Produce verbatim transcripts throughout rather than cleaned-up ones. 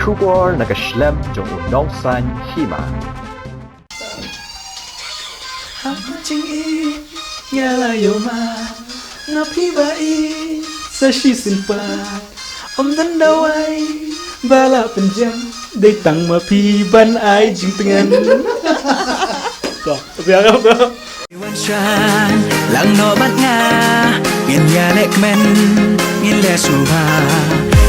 Khubor na ka shlem jong u Nongsaiñ Hima. Haba jingim nga la ïoh mad na phi ba ïeit sa shisien pat. Ym don dawai ba lah pynjem, dei tang ma phi ban ai jingtngen. To, biang apa? Wan shan lang noh bad nga, ngin ïaleh kmen, ngin leh sngewbha.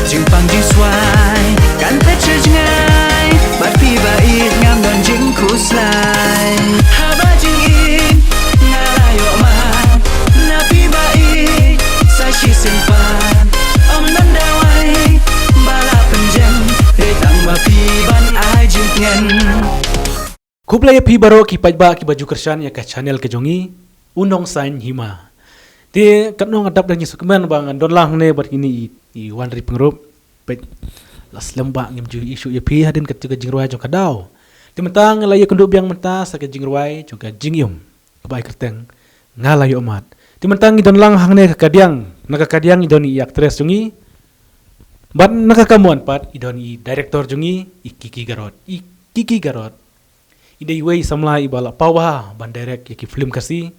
Jingpang jingswai kan phet sha jngai, bad phi ba ïeit ngam don jingkhuslai. Haba jingim nga la ïoh mad na phi ba ïeit sa shisien pat. Ym don dawai ba lah pynjem, dei tang ma phi ban ai jingtngen. Khublei ïa phi baroh ki paidbah kiba ju kyrshan ïa ka channel ka jong ngi, u Nongsaiñ Hima. Te katno nga dap da ngi sukmen ba ngan don lang hangne bad kine i, i Wanri Pyngrope. Peit, la slem ba ngim ju ïohi shuh ïa phi hadien katto ka jingrwai jong ka daw. Te mynta nga la ïakynduh biang mynta sa ka jingrwai jong ka Jingim, kaba ai kyrteng Nga La Ïoh Mad. Te mynta ngi don lang hangne ha ka kadiang, na ka kadiang i don i actress jong ngi. Bad na ka kamon pat i don i director jong ngi, i Kiki Garot. I Kiki Garot i dei iwei i samla iba la paw bha ban direct ïa ki film Khasi.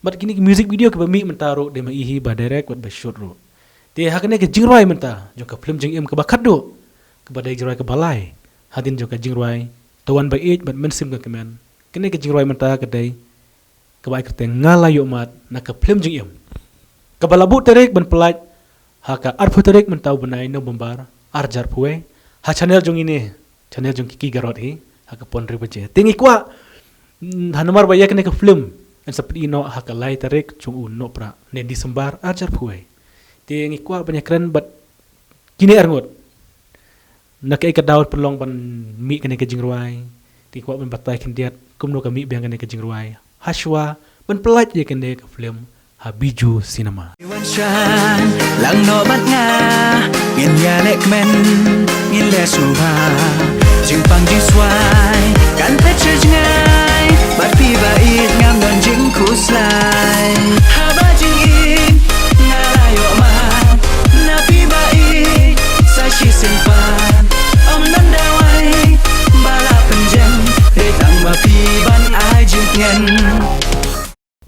Bad kine ki music video kiba mih mynta ruh dei ma i hi ba direct bad ba shoot ruh. Te ha kane ka jingrwai mynta jong ka film Jingim kaba khatduh, kaba dei jingrwai kaba lai hadien jong ka jingrwai To Wan Ba Ïeit bad Mynsiem Ka Kmen, kane ka jingrwai mynta ka dei kaba ai kyrteng Nga La Ïoh Mad na ka film Jingim, kaba la buh tarik ban pyllait ha ka arphew tarik mynta u bnai November ar hajar arphew wei, ha channel jong ngi ne, channel jong Kiki Garot hi, ha ka pon hynriew baje. Te ngi kwah, mm, ha namar ba ïa kane ka film yn sa pyni noh ha ka lai tarik jong u Nohprah ne December ar hajar arphew wei. Te ngi kwah ban ïakren bad kine arngut na kaei ka daw pynlong ban mih kane ka jingrwai. Te kwah ban batai khyndiat kumno ka mih biang kane ka jingrwai hashwa ban pyllait ïa kane ka film ha Bijou Cinema. Wan shan lang noh bad nga, ngin ïaleh kmen, ngin leh sngewbha. Jingpang jingswai kan phet sha jngai, bad phi ba ïeit ngam don jingkhuslai. Haba jingim nga la ïoh mad na phi ba ïeit sa shisien pat. Ym don dawai ba lah pynjem, dei tang ma phi ban ai jingtngen.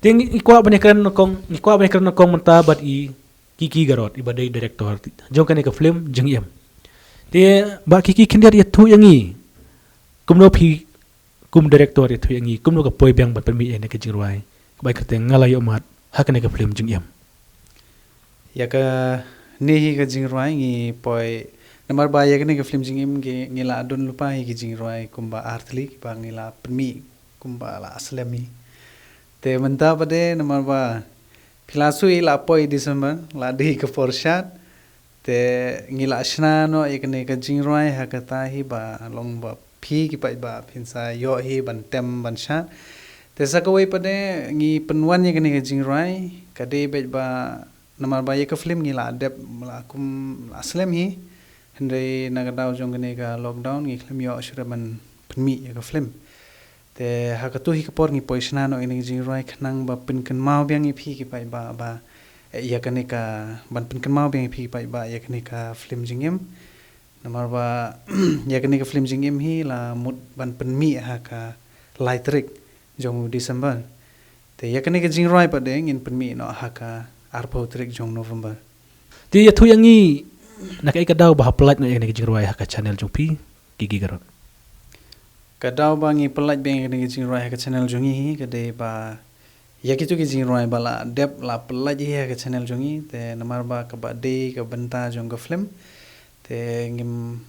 Te ngi kwah ban ïakren nyngkong, ngi kwah ban ïakren nyngkong mynta bad i Kiki Garot iba dei director jong kane ka film Jingim. Te Bah Kiki, khyndiat ïathuh ïa ngi kumno phi kum director, ïathuh ïa ngi kumno ka poi biang ban pynmih ïa kane ka jingrwai kaba ai kyrteng Nga La Ïoh Mad ha kane ka film Jingim. Ïa kane hi ka jingrwai ngi poi namar ba ïa kane ka film Jingim ngi, ngi la don lypa hi ki jingrwai kumba ar tylli kiba ngi la pynmih kumba la slem hi. Te mynta pat de namar ba phi la shu ïohi la poi December, la dei ka por shad. Te ngi la shna noh ïa kane ka jingrwai ha kata hi ba long ba phi ki paidbah phin sa ïoh hi ban tem ban shad. Te sa kawei pat de ngi pynwan ïa kane ka jingrwai ka dei beit ba namar ba ïa ka film ngi la dep la kum la slem hi. Hynrei na ka daw jong kane ka lockdown ngi khlem ïoh shuh ban pynmih ïa ka film. Te ha kato hi ka por ngi poi shna noh ïa kane ka jingrwai khnang ba pynkynmaw biang ïa phi ki paidbah ba, eh, ïa kane ka, ban pynkynmaw biang ïa phi ki paidbah ïa kane ka film Jingim. Namar ba ïa kane ka film Jingim hi la mut ban pynmih ha ka lai tarik jong u December. Te ïa kane ka jingrwai pat de ngin pynmih noh ha ka arphew tarik jong November. Te ïathuh ïa ngi na kaei ka daw ba ha pyllait noh ïa kane ka jingrwai ha ka channel jong phi, Kiki Garot? Ka daw ba ngi pyllait biang ïa kane ka jingrwai ha ka channel jong ngi hi ka dei ba ïa kito ki jingrwai ba la dep la pyllait hi ha ka channel jong ngi, te namar ba kaba dei ka bynta jong ka film, te ngim,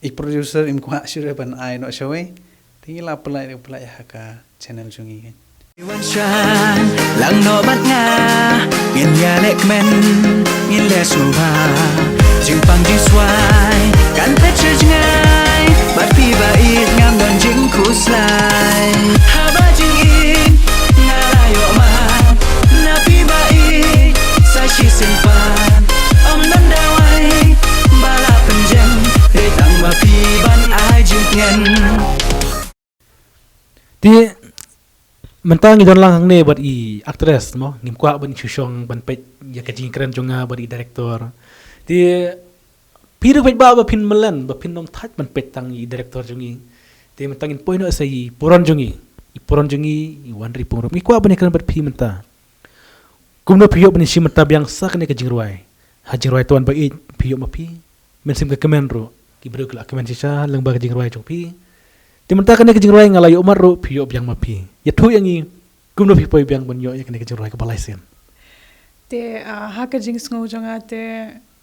i producer im kwah shuh ban ai noh shawei, te ngi la pyllait, pyllait ha ka channel jong ngi. Wan shan lang noh bad nga, ngin ïaleh kmen, ngin leh sngewbha. Jingpang jingswai kan phet sha jngai, bad phi ba ïeit ngam don jingkhuslai. Haba jingim nga la ïoh mad na phi ba ïeit sa shisien pat. Ym don dawai ba lah pynjem, dei tang ma phi ban ai jingtngen. Te mynta ngi don lang hangne bad i actress mo, ngim kwah ban shu shong ban peit ïa ka jingkren jong nga bad i director. Te Phi ruh phi ba ba phin mlien ba phin ym thait ban peit tang i director jong ngi. Te mynta ngin poi noh sa i puron jong ngi. I puron jong ngi i Wanri Pyngrope. Ngi kwah ban ïakren bad phi mynta. Kumno phi ïoh ban ïashim bynta biang sa kane ka jingrwai? Ha jingrwai to wan ba ïeit phi ïoh ma phi. Mynsiem ka kmen ruh ki briew ki la kmen shisha lyngba ka jingrwai jong phi. Te mynta kane ka jingrwai Nga La Ïoh Mat ruh phi ïoh biang ma phi. Ïathuh ïa ngi kumno phi poi biang ban ïoh ïa kane ka jingrwai kaba lai sien. Te ah, ha ka jingsngew jong nga te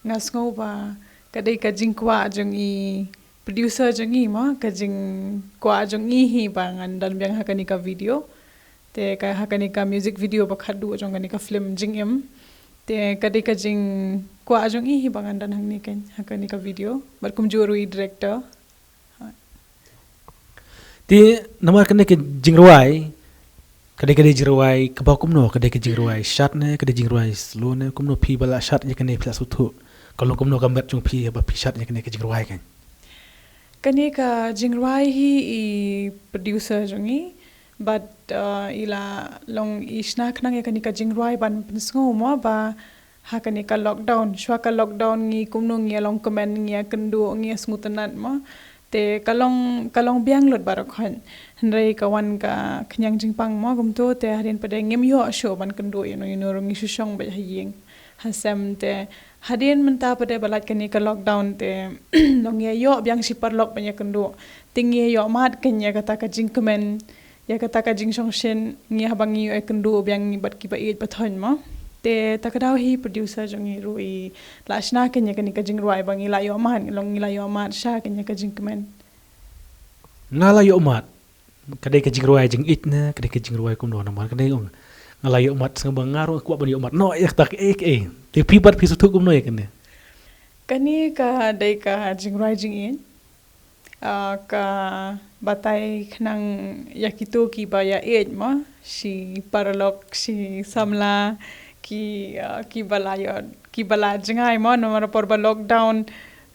nga sngew ba ka dei ka jingkwah jong i producer jong i mo, ka jingkwah jong i hi ba ngan don biang ha kane ka video. Te ka ha kane ka music video ba khatduh jong kane ka film Jingim. Te ka dei ka jingkwah jong i hi ba ngan don hangne kan ha kane ka video. Bad kumjuh ruh i director. Te namar kane ka jingrwai, ka dei ka dei jingrwai kaba kumno, ka dei ka jingrwai shad ne, ka dei jingrwai slow ne, kumno phi ba la shad ïa kane phi la sngewthuh? Ka long kumno ka met jong phi ba phi shad ïa kane ka jingrwai kan? Kane ka jingrwai hi i producer jong i bad uh, i la long i shna khnang ïa kane ka jingrwai ban pynsngew mo ba ha kane ka lockdown, shwa ka lockdown ngi kumno ngi ïa long kmen, ngi ïa kynduh, ngi ïa sngewtynnat mo. Te ka long ka long biang lut baroh khoit. Hynrei ka wan ka khñiang jingpang mo kumto te hadien pat de ngim ïoh shuh ban kynduh ïano ïano ruh, ngi shu shong beit ha ïing ha sem. Te hadien mynta pat de ba lait kane ka lockdown te long ngi ïa ïoh biang shi paralok ban ïa kynduh. Te ngi ïa ïoh mad kane ïa kata ka jingkmen, ïa kata ka jingsngewsih ngi haba ngi ïoh ïa kynduh biang ngi bad kiba ïeit ba thoiñ mo. Te ta ka daw hi producer jong ngi ruh i la shna kane ïa kane ka jingrwai ba ngi la ïoh mad, long ngi la ïoh mad sha kane ïa ka jingkmen. Nga La Ïoh Mat, ka dei ka jingrwai jingïeit ne ka dei ka jingrwai kumno? Namar ka dei ong Nga La Ïoh Mat, sngewbha nga ruh kwah ban ïoh mad noh ïa kata kaei kaei. Te phi pat phi sngewthuh kumno ïa kane? Kane ka dei ka jingrwai jingïeit. Ah, ka batai khnang ïa kito kiba ïa ïeit mo, shi paralok, shi samla, ki ah, kiba la ïoh kiba la jngai mo, namar por ba lockdown,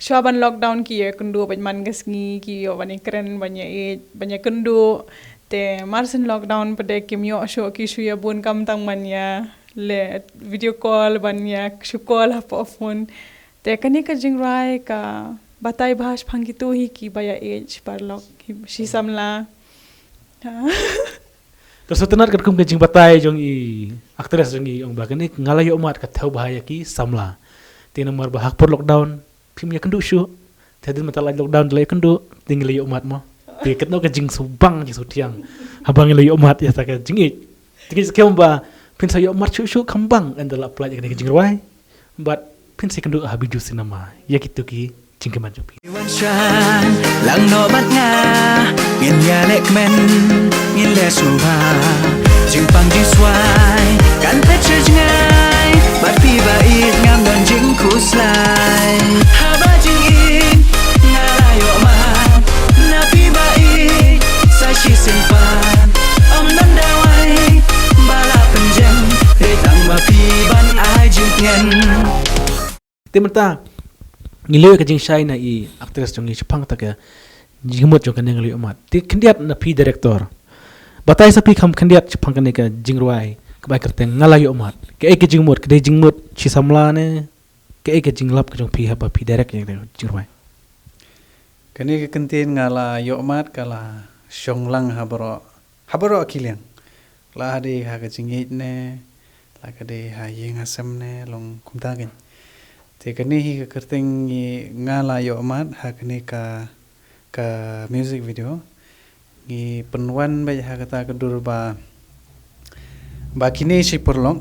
shwa ban lockdown ki ïoh kynduh bad man ka sngi, ki ïoh ban ïa kren, ban ïa ïeit, ban ïa kynduh. Te mar shen lockdown pat de kim ïoh shuh, ki shu ïa bun kam tang ban ïa leh video call, ban ïa shu call hapoh phone. Te kane ka jingrwai ka batai bha shaphang kito hi kiba ïa ïeit, shi paralok, shi samla. To sngewtynnat katkum ka jingbatai jong i actress jong i, ong ba kane Nga La Ïoh Mat ka thew bha ïa ki samla. Te namar ba ha ka por lockdown phim ïa kynduh shuh. Te hadien mynta la lockdown la ïa kynduh, te ngi la ïoh mad mo. Te katno ka jingsngewbang jingsngewthiang haba ngi la ïoh mad ïa kata ka jingïeit. Te ngi skhem ba phin sa ïoh mad shuh shuh kham bang ynda la pynlait ïa kane ka jingrwai. Bad phin sa ïakynduh ha Bijou Cinema ïa kito ki jingkmen jong phi. Wan shang lang noh bad nga, ngin ïaleh kmen, ngin leh sngewbha. Jingpang jingswai kan phet sha jngai, bad phi ba ïeit ngam don jingkhuslai. Haba jingïeit nga la ïoh mad na phi ba ïeit, sa shisien pat ym don dawai ba la pynjem, dei tang ba phi ban ai jingtngen. Te mynta ngi leh ka jingshai na i actress jong ngi shaphang kata ka jingmut jong kane Nga La Ïoh Mad. Te khyndiat na phi director, batai sa phi kham khyndiat shaphang kane ka jingrwai kaba ai kyrteng Nga La Ïoh Mad. Kaei ka jingmut, ka dei jingmut shi samla ne kaei ka jinglap ka jong phi haba phi direct ïa kane ka jingrwai? Kane ka kyntien Nga La Ïoh Mad ka la shong lang ha baroh, ha baroh ki liang. La ka dei ha ka jingïeit ne, la ka dei ha ïing ha sem ne, long kumta kein. Te kane hi ka kyrteng ngi Nga La Ïoh Mad ha kane ka, ka music video. Ngi pynwan beit ha kata ka dur ba, ba kine shi paralok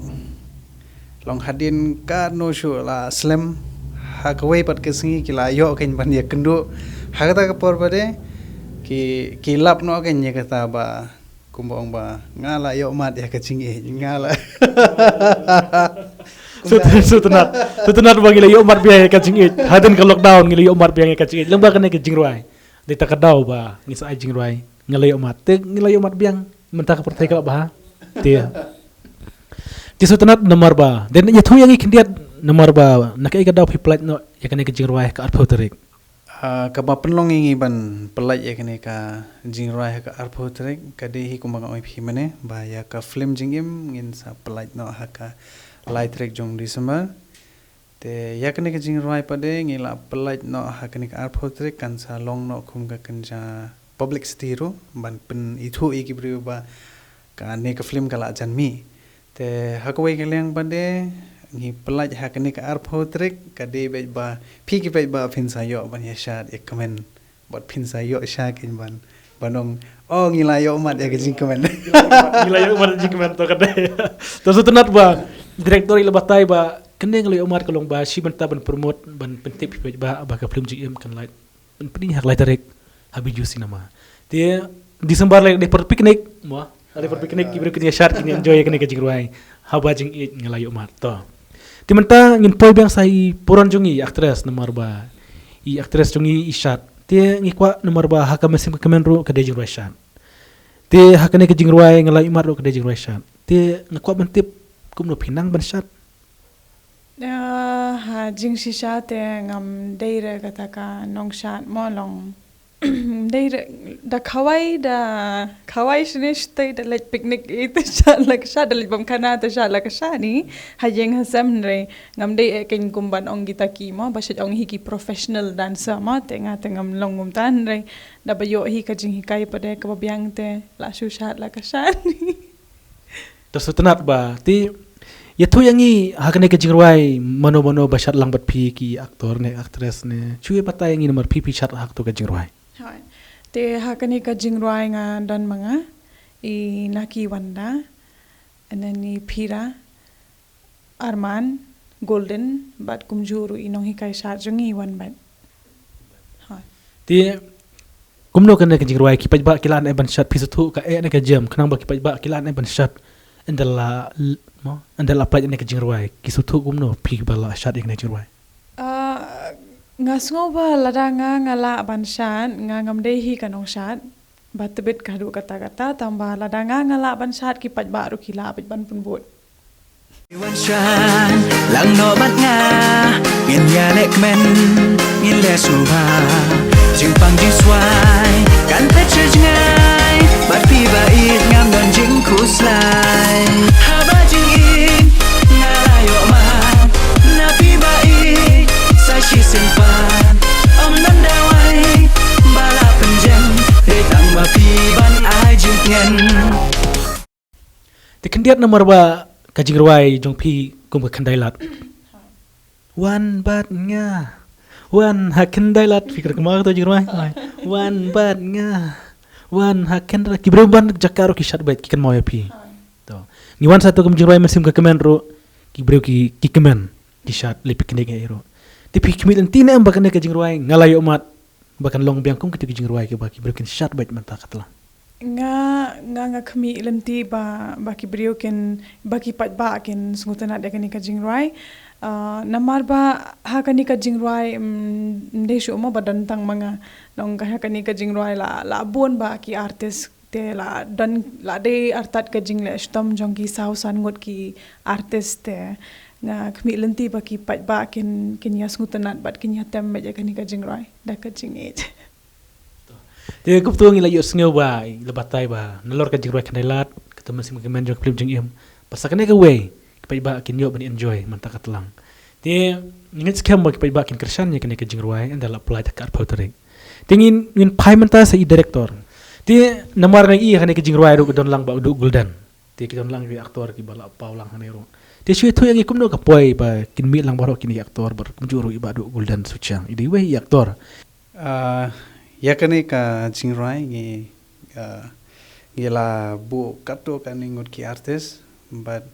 long hadien katno shuh la slem, ha kawei pat ka sngi ki la ïoh kein ban ïakynduh. Ha kata ka por pat de ki, ki lap noh kein ïa kata ba kumba ong ba nga la ïoh mad ïa ka jingïeit, nga la. Sngewtynnat, sngewtynnat ba ngi la ïoh mad biang ïa ka jingïeit. Hadien ka lockdown ngi la ïoh mad biang ïa ka jingïeit. Lyngba kane ka jingrwai. Dei ta ka daw ba ngi sa ai jingrwai Nga La Ïoh Mad. Te ngi la ïoh mad biang, mynta ka pyrthei ka la bha. Te, te sngewtynnat namar ba dei ïathuh ïa ngi khyndiat namar ba na kaei ka daw phi pynlait noh ïa kane ka jingrwai ha ka arphew tarik? Ah, kaba pynlong ïa ngi ban pynlait ïa kane ka jingrwai ha ka arphew tarik ka dei hi kumba nga ong ïa phi mynne ba ïa ka film Jingim ngin sa pynlait noh ha ka lai tarik jong December. Te ïa kane ka jingrwai pat de ngi la pynlait noh ha kane ka arphew tarik, kan sa long noh kum ka kynja publicity ruh ban pynithuh ïa ki briew ba kane ka film ka la jan mih. Te ha kawei ka liang pat de ngi pynlait ha kane ka arphew tarik, ka dei beit ba phi ki paidbah phin sa ïoh ban ïa shad ïa kmen. Bad phin sa ïoh sha kin ban ban ong, oh, ngi la ïoh mat ïa ka jingkmen. Ngi la ïoh mat jingkmen to ka dei. To sngewtynnat ba director i la batai ba kane ngi la ïoh mat ka long ba shi bynta ban promote, ban pyntip phi ba, ba ka film Jingim kan lait ban pyni ha ka lai tarik ha Bijou Cinema. Te December leh dei por picnic mo. Dei por picnic, ki briew kin ïa shad, kin enjoy kane ka jingrwai. Haba jingïeit nga la ïoh mat to. Te mynta ngin poi biang sa i puran jong i actress, namar ba i actress jong i i shad. Te ngi kwah namar ba ha ka mynsiem ka kmen ruh ka dei jingrwai shad. Te ha kane ka jingrwai nga la ïoh mat ruh ka dei jingrwai shad. Te nga kwah ban tip kumno phi nang ban shad. Ah, ha jingshisha te ngam dei re kata ka nongshad mo, long. Dei re da khawai, da khawai shane shatei da leit picnic i te shad la ka shad, da leit bam khana te shad la ka shad ni ha ïing ha sem, hynrei ngam dei eh ken kum ban ong kita ki mo ba shait ong hi ki professional dancer mo, te nga te ngam long kumta, hynrei da ba ïoh hi ka jinghikai pat de kaba biang te la shu shad la ka shad ni. To sngewtynnat ba te ïathuh ïa ngi ha kane ka jingrwai, mano mano ba shad lang bad phi, ki actor ne actress ne, shu ïa batai ïa ngi namar phi phi shad ha kato ka jingrwai. Hooid. Te ha kane ka jingrwai nga don ma nga i Naki Wanda, and then i Phira, Arman, Golden, bad kumjuh ruh i nonghikai shad jong ngi Wanbat. Hooid. Te kumno kane ka jingrwai, ki paidbah ki la nang ban shad, phi sngewthuh ka eh ne ka jem, khnang ba ki paidbah ki la nang ban shad, ynda la l-, mo, ynda la pynlait ne ka jingrwai, ki sngewthuh kumno phi ba la shad ïa kane ka jingrwai? Ah, nga sngew ba lada nga nga lah ban shad, nga ngam dei hi ka nongshad ba tbit ka haduh katta katta, tang ba lada nga nga lah ban shad, ki paidbah ruh ki lah beit ban pynbud. Wan shad lang noh bad nga, ngin ïaleh kmen, ngin leh sngewbha, jingpang jingswai kan phet sha jngai, bad phi ba ïeit ngam don jingkhuslai. Haba jingim nga la ïoh mat na phi ba ïeit, sa shisien pat ym don dawai ba la pynjem, dei tang ba phi ban ai jingtngen. Te khyndiat namar ba ka jingrwai jong phi kum ka khyndai lad. Wan bad nga, wan ha khyndai lad, phi kyrkhu ma kato jingrwai. Wan bad nga, wan ha khyndai lad. Ki briew ban jaka ruh ki shad beit, ki kynmaw ïa phi. To. Ngi wan sa to kum jingrwai mynsiem ka kmen ruh, ki briew ki, ki kmen, ki shad leh picnic ïa i ruh. Te phi khmih lynti ne em ba kane ka jingrwai nga la ïoh mat ba kan long biang kum kito ki jingrwai kiba ki briew kin shad beit mynta ka tlang? Nga, nga, nga khmih lynti ba, ba ki briew kin, ba ki paidbah kin sngewtynnat ïa kane ka jingrwai. Ah, namar ba ha kane ka jingrwai, mm, ym dei shuh mo ba don tang ma nga. Nong ka ha kane ka jingrwai la, la bun ba ki artist te la don, la dei artat ka jingleh shitom jong ki saw san ngut ki artist te. Nga khmih lynti ba ki paidbah kin, kin ïa sngewtynnat bad kin ïa tem beit ïa kane ka jingrwai da ka jingïeit. Te kumto ngi la ïohsngew ba, la batai ba nalor ka jingrwai khyndai lad, kata mynsiem ka kmen jong ka film Jingim, ba sa kane kawei ki paidbah kin ïoh ban enjoy mynta ka tlang. Te ngin skhem ba ki paidbah kin kyrshan ïa kane ka jingrwai ynda la pynlait ha ka arphew tarik. Te ngin, ngin phai mynta sa i director. Te namar nga i ha kane ka jingrwai ruh ka don lang Bah Duh Golden. Te ki don lang ki actor kiba la paw lang hangne ruh. Te shu ïathuh ïa ngi kumno ka poi ba kin mih lang baroh kine ki actor, bad kumjuh ruh i Bah Duh Golden Suchiang, i dei iwei i actor. Ah, ïa kane ka jingrwai ngi, ah, ngi la buh katto katne ngut ki artist, bad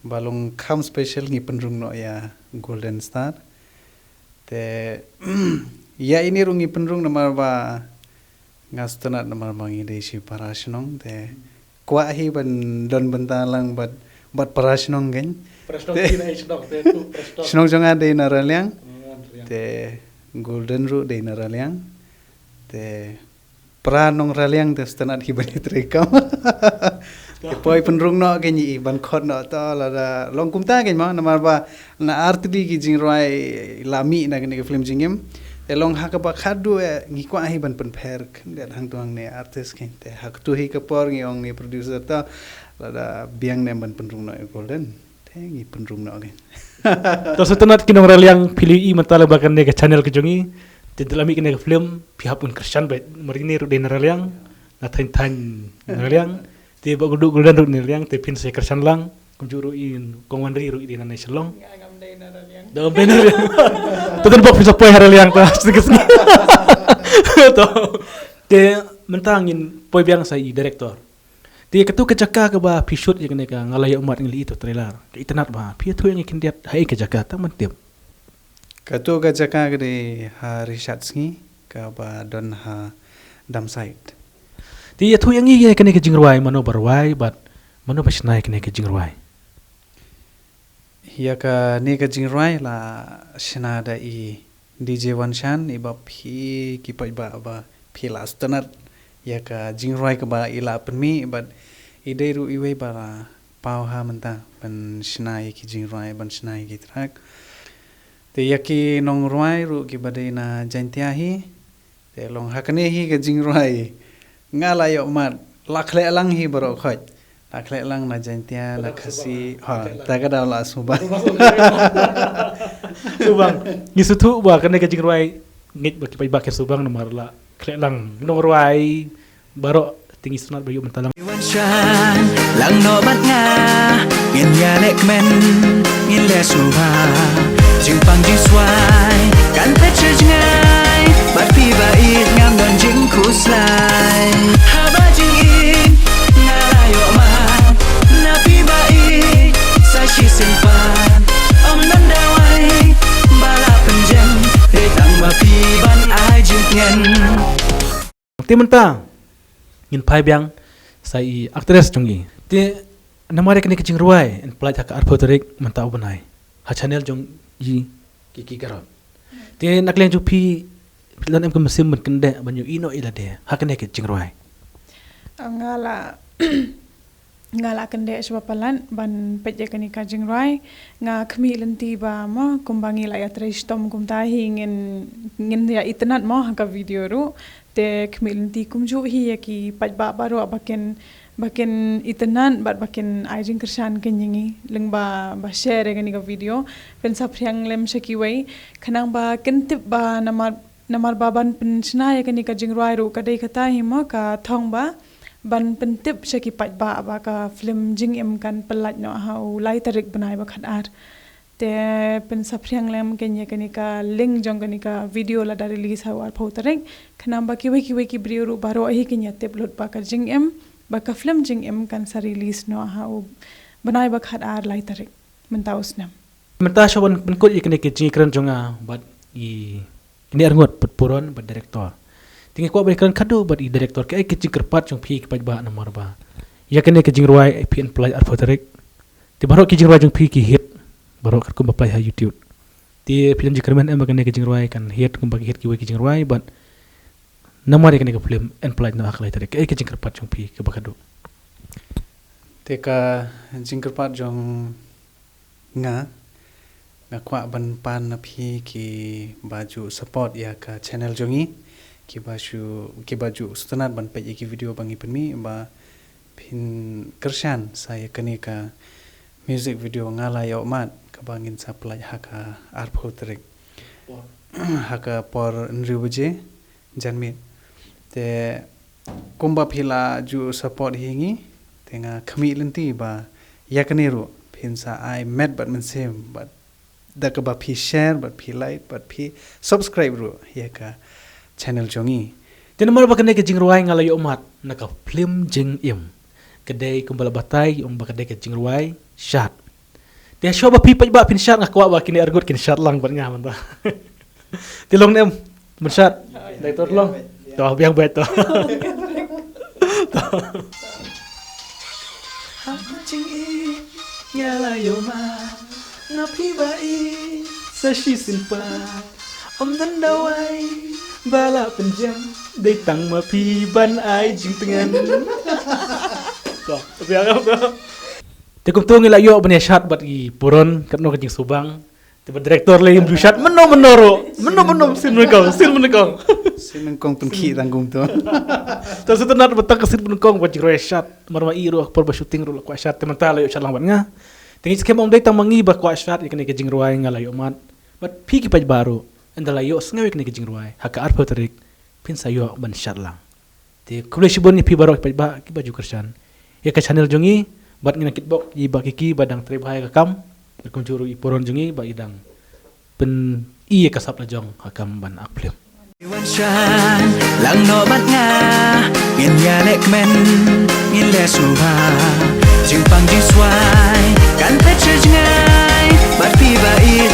ba long kham special ngi pynrung noh ïa Golden Star. Te ïa ine ruh ngi pynrung namar ba nga sngewtynnat namar ba ngi dei shi para shnong, te kwah hi ban don bynta lang bad, bad para shnong kein. Para shnong. Te ki na shnong, te tu para shnong. Shnong jong nga dei na Raliang. Hmm, Raliang. Te Golden ruh dei na Raliang. Te para nong Raliang te sngewtynnat hi ban ïatrei kam. Te poi pynrung noh kein, i ban khot noh to, lada long kumta kein mo, namar ba na artylli ki jingrwai la mih na kane ka film Jingim. Te long ha kaba khadduh eh ngi kwah hi ban pynpher khyndiat hangto hangne artist kein. Te ha kato hi ka por ngi ong ïa i producer to, lada biang ne em ban pynrung noh ïa Golden, te ngi pynrung noh kein. To sngewtynnat ki nong Raliang, phi la ïohi mynta lyngba kane ka channel ka jong ngi. Te da la mih kane ka film phi hap ban kyrshan beit, namar ine ruh dei na Raliang, na thaiñ thaiñ na Raliang. Te Bah Gulduh Gulden ruh na Raliang, te phin sa kyrshan lang. Kumjuh ruh i Kong Wanri ruh i dei na Shillong. Nga ngam dei na Raliang. Da ngam dei na Raliang. To don bok phin sa poi ha Raliang ta. To. Te mynta ngin poi biang sa i director. Te katu ka jaka kaba phi shoot ïa kane ka Nga La Ïoh Mad, ngi la ïohi to trailer. Ka itynnat bha, phi ïathuh ïa ngi khyndiat ha ei ka jaka tang ban tip. Katu ka jaka ka dei ha Rishat Sngi kaba don ha Damsait. Te ïathuh ïa ngi ïa kane ka jingrwai, mano ba rwai bad mano ba shna ïa kane ka jingrwai? Ïa kane ka jingrwai la shna da i D J Wanshan, i ba phi ki paidbah ba phi la sngewtynnat ïa ka jingrwai kaba i la pynmih, bad i dei ruh iwei ba la paw ha mynta ban shna ïa ki jingrwai, ban shna ïa ki track. Te ïa ki nongrwai ruh kiba dei na Jaintia hi, te long ha kane hi ka jingrwai Nga La Ïoh Mad la khleh lang hi baroh khoit. La khleh lang na Jaintia, na Khasi, ha, ta ka daw la subang. Subang. Ngi sngewthuh ba kane ka jingrwai ngeit ba ki paidbah kin subang namar la khleh lang nongrwai baroh, te ngi sngewtynnat ba ïoh mynta lang. Wan shan lang noh bad nga, ngin ïaleh kmen, ngin leh sngewbha. Jingpang jingswai kan phet sha jngai, bad phi ba ïeit ngam don jingkhuslai. Haba jingim nga la ïoh mad na phi ba ïeit sa shisien pat. Ym don dawai ba la pynjem, dei tang ma phi ban ai jingtngen. Te mynta ngin phai biang sa i actress jong ngi. Te namar ïa kane ka jingrwai yn pynlait ha ka arphew tarik mynta u bnai ha channel jong i Kiki Garot. Te na ka liang jong phi, phi don em ka mynsiem ban kyndeh ban ïohi noh ïa lade ha kane ka jingrwai? Nga la nga la kyndeh shwa palat ban peit ïa kane ka jingrwai. Nga khmih lynti ba mo kumba ngi la ïatrei shitom kumta hi ngin ngin ïa itynnat mo ha ka video ruh. Te khmih lynti kumjuh hi ïa ki paidbah baroh ba kin ba kin itynnat bad ba kin ai jingkyrshan kein ïa ngi lyngba ba share ïa kane ka video. Phin sa phriang lem sha kiwei khnang ba kin tip ba namar namar ba ban pynshna ïa kane ka jingrwai ruh ka dei kata hi mo ka thong ba ban pyntip sha ki paidbah ba ka film Jingim kan pynlait noh ha u lai tarik bnai ba khatar. Te phin sa phriang lem kein ïa kane ka link jong kane ka video lada release ha u arphew tarik khnang ba kiwei kiwei ki briew ruh baroh hi kin ïa tip lut ba ka Jingim, ba ka film Jingim kan sa release noh ha u bnai ba khatar lai tarik mynta u snem. Mynta shuwa ban pynkut ïa kane ka jingkren jong nga bad i kine arngut bad Puron bad director. Te nga kwah ban kren khadduh bad i director, kaei ka jingkyrpad jong phi ki paidbah namar ba ïa kane ka jingrwai phi yn pynlait arphew tarik. Te baroh ki jingrwai jong phi ki hit baroh katkum ba pynlait ha YouTube. Te phi don jingkyrmen em ba kane ka jingrwai kan hit kumba ki hit kiwei ki jingrwai bad namar ïa kane ka film yn pynlait noh ha ka lai tarik, kaei ka jingkyrpad jong phi kaba khadduh? Te ka jingkyrpad jong nga, nga kwah ban pan na phi ki ba ju support ïa ka channel jong ngi, ki ba ju ki ba ju sngewtynnat ban peit ïa ki video ba ngi pynmih, ba phin kyrshan sa ïa kane ka music video Nga La Ïoh Mad kaba ngin sa pynlait ha ka arphew tarik ha ka por hynriew baje janmiet. Te kumba phi la ju support hi ngi, te nga khmih lynti ba ïa kane ruh phin sa ai met bad mynsiem bad da kaba phi share bad phi like bad phi subscribe ruh ïa ka channel jong ngi. Te namar ba kane ka jingrwai Nga La Ïoh Mad na ka film Jingim ka dei kumba la batai ong ba ka dei ka jingrwai shad. Te shuwa ba phi paidbah phin shad nga kwah ba kine arngut kin shad lang bad nga mynta. Te long ne em ban shad? Dai to long. To biang bad to. Jingim Nga La Ïoh Mad na phi ba ïeit sa shisien pat. Ym don dawai ba la pynjem, dei tang ma phi ban ai jingtngen. To biang to. Te kumto ngi la ïoh ban ïa shad bad i Puron katno ka jingsubang. Te ba director lei ym ju shad mynno mynno ruh. Mynno mynno sien mynno kong, sien mynno kong. Sien mynno kong pynkhih tang kumto. Te sngewtynnat ba tang ka sien mynno kong ba jingrwai shad. Mar ma i ruh por ba shooting ruh la kwah shad, te mynta la ïoh shad lang bad nga. Te ngi skhem ym dei tang ma ngi ba kwah shad ïa kane ka jingrwai nga la ïoh mad. Bad phi ki paidbah ruh, ynda la ïoh sngew ïa kane ka jingrwai ha ka arphew tarik, phin sa ïoh ban shad lang. Te khublei shibun ïa phi baroh ki paidbah kiba ju kyrshan ïa ka channel jong ngi. Bad ngi nang kitbok ïa i Bah Kiki ba dang trei bha ïa ka kam, bad kumjuh ruh i Puron jong ngi ba i dang pyn-i ïa ka sap la jong ha ka kam ban ak phlim. Wan shang lang noh bad nga, ngin ïaleh kmen, ngin leh sngewbha. Jingpang jingswai kan phet sha jngai, bad phi ba ïeit